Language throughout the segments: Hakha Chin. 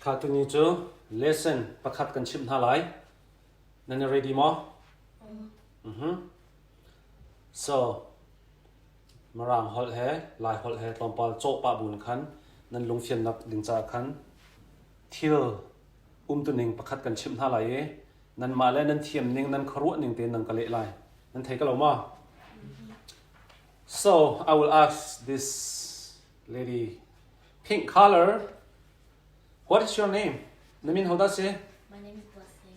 Kha tuni cu lesson pakhat kan chimh hna lai. Nan i ready maw? So, Mirang holh he Lai holh he tlawmpal cawh pah buin khan nan lungfiannak ding caah khan thil umtuning pakhat kan chimh hna lai i nanmah le nan thiam ning nan khuaruah ning tein nan ka leh lai. Nan thei ka lo ma? So, I will ask this lady pink color What is your name? Na min hodah si? My name is Blessing.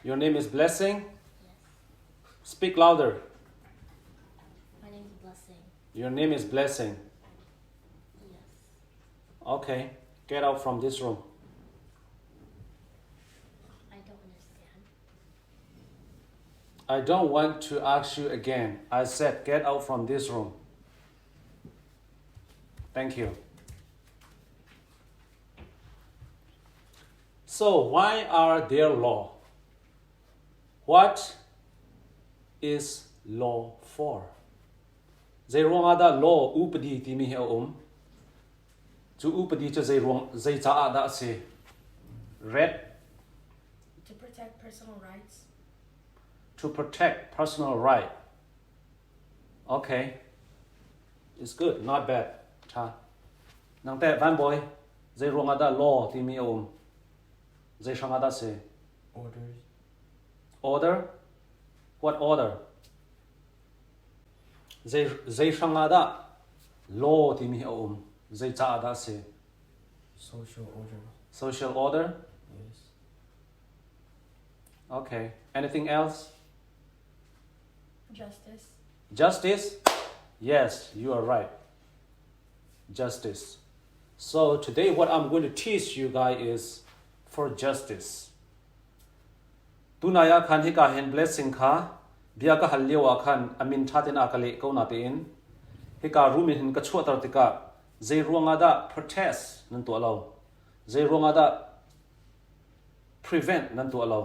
Your name is Blessing? Yes. Speak louder. My name is Blessing. Your name is Blessing. Yes. Okay. Get out from this room. I don't understand. I don't want to ask you again. I said get out from this room. Thank you. So why are there law? What is law for? Zei ruangah dah law upadi timi hi a um? Cu upadi cu zei ruang zei caah dah a si? Red. To protect personal rights. To protect personal right. Okay. It's good, not bad. Tha. Nang teh Van Boy, zei ruangah dah law timi a um? Zei hrangah dah si? Orders. Order? What order? Zei zei hrangah dah law timi hi a um? Zei caah dah si? Social order. Social order? Yes. Okay. Anything else? Justice. Justice? Yes, you are right. Justice. So today what I'm going to teach you guys is for justice. Tunai ah khan hika hin blessing kha bia ka hal lio ah khan amin tha ten a ka leh ko na tein hika room in hin ka chuahter tikah zei ruangah dah protest nan tuah lo zei ruangah dah prevent nan tuah lo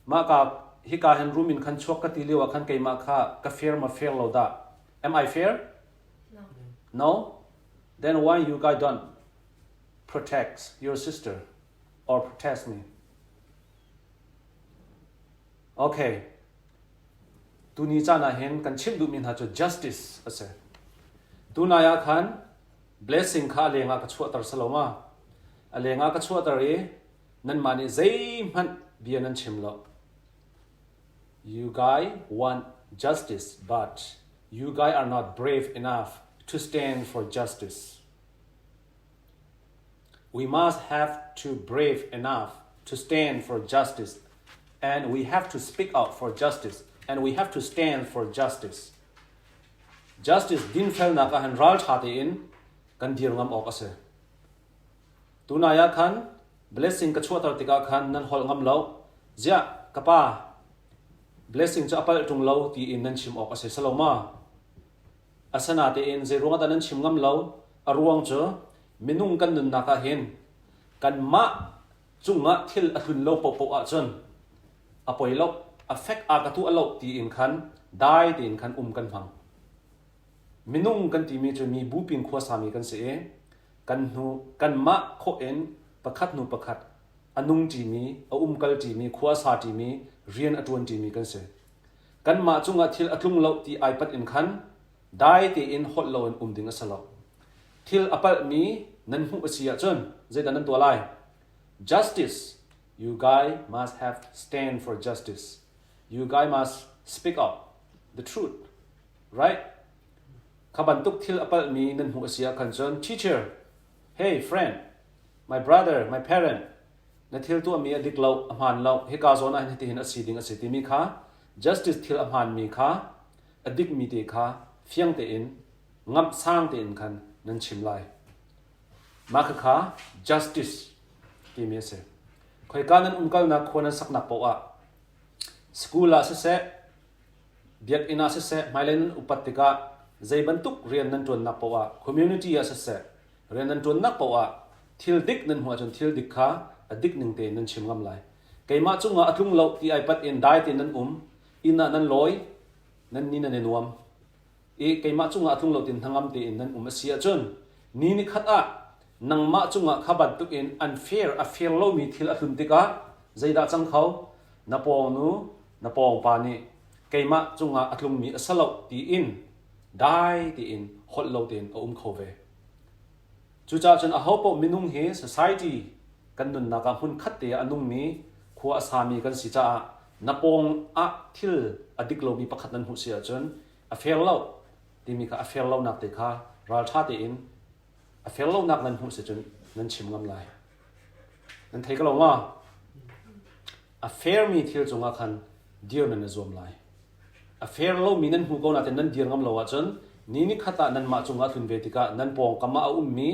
Mah ka hika hin room in khan chuak ka ti lio ah khan keimah kha ka fair ma fair lo dah? Am I fair? No. No? Then why you guys don't protect your sister or protest me? Okay. Tuni caan ah hin kan chimh duhmi hna cu justice a si. Tunai ah khan blessing kha a leng ah ka chuahter salo ma? A leng ah ka chuahter i nanmah nih zeihmanh bia nan chim lo. You guys want justice, but you guys are not brave enough to stand for justice. We must have to brave enough to stand for justice and we have to speak out for justice and we have to stand for justice. Justice dinfelnak ah han ral ṭha tein kan dir ngam awk a si. Tunai ah khan blessing ka chuahter tikah khan nan holh ngam lo. Ziah, ka pa, blessing cu a palh ṭung lo tiin nan chim awk a si salo ma? Asinatein zeiruangah dah nan chim ngam lo? A ruang cu minung kan nunnak ah hin kanmah cungah thil a tlun lo paohpaoh ahcun a poi lo, a fek a ka tuah lo tiin khan dai tein khan um kan hmang. Minung kan timi cu mi bupin khuasami kan si i kan hnu kanmah khawh in pakhat hnu pakhat a nung ṭimi, a umkal ṭimi, khua a sa ṭimi, rian a ṭuan ṭimi kan si. Kanmah cungah thil a tlung lo ti ai pat in khan dai tein holh loin um ding a si lo. Thil a palhmi nan hmuh a si ahcun zeidah nan tuah lai? Justice. You guys must have stand for justice. You guys must speak up the truth. Right? Kha bantuk thil a palhmi nan hmuh a si ah khan cun teacher, hey friend, my brother, my parent, na thil tuahmi a dik lo, a hmaan lo, hika zawn ah hin hitihin a si ding a si timi kha justice thil a hmaanmi kha a dikmi te kha fiang tein ngamh sang tein khan nan chim lai. Mah khakha justice timi a si. Khoika nan umkalnak khua nan saknak paoh ah school ah siseh, Biakinn ah siseh, hmailei nan upat tikah zei bantuk rian nan ṭuannak paoh ah, community ah siseh, rian nan ṭuannak paoh ah thil dik nan hmuh ahcun thil dik kha a dik ning tein nan chim ngam lai. Keimah cungah a tlung lo ti ai pat in dai tein nan um, inn ah nan lawi, nan ni nan i nuam. I keimah cungah a tlung lo tin hnangam tein nan um a si ahcun ni ni khat ah Nangmah cungah kha bantukin unfair a fair lomi thil a tlun tikah zeidah cang kho? Na pawngnu, na pawngpa nih keimah cungah a tlungmi a si lo tiin dai tein holh lo tein a um kho ve. Cucaah cun ahopaoh minung hi society kan nunnak ah hmunkhat te ah a nungmi, khua a sami kan si caah na pawng ah thil a dik lomi pakhat nan hmuh si ahcun a fair lo timi kha a fair lonak te kha ralṭha tein a fair lonak nan hmuh si cun nan chim ngam lai. Nan thei ko lo ma? A fairmi thil cungah khan dir nan i zuam lai. A fair lomi nan hmu ko nain nan dir ngam lo ahcun ni nikhat ah nanmah cungah tlun ve tikah nan pawngkam ah a ummi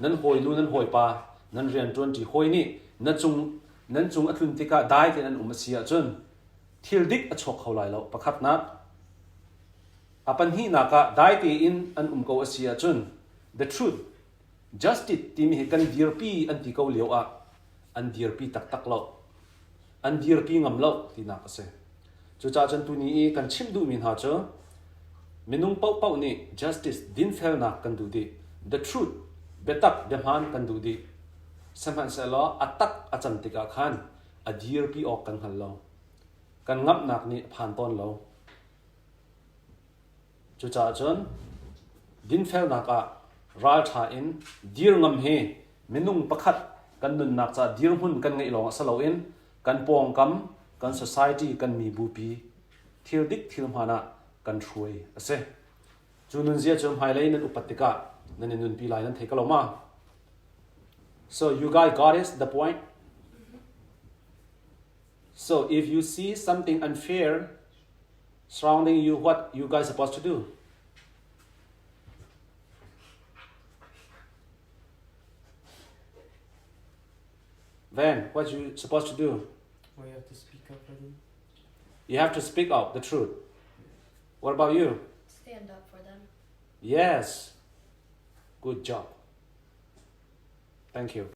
nan hawinu nan hawipa nan rianṭuanṭi hawi nih na cung nan cung a tlun tikah dai tein an um a si ahcun thil dik a chuak kho lai lo. Pakhatnak a pahnihnak ah dai tein an um ko a si ahcun the truth justice timi hi kan dirpi an ti ko lio ah an dirpi taktak lo. An dirpi ngam lo tinak a si. Cucaah cun tuni i kan chimh duhmi hna cu minung paohpaoh nih justice dinfelnak kan duh dih. The truth biatak biahmaan kan duh dih. Sihmanhsehlaw a tak a can tikah khan a dirpi awk kan hngal lo. Kan ngamhnak nih a phan tawn lo. Cucaah cun dinfelnak ah ralṭha in dir ngam hi minung pakhat kan nunnak caah dirhmun kan ngeih lawng ah si loin kan pawngkam, kan society, kan mibupi thil dik thil hmaan ah kan hruai a si. Cu nunzia cu hmailei nan upat tikah nan i nunpi lai nan thei ko lo ma? So you guys got it the point? So if you see something unfair surrounding you, what you guys supposed to do? Van, what you supposed to do? Well, you have to speak up for them. You have to speak up the truth. What about you? Stand up for them. Yes. Good job. Thank you.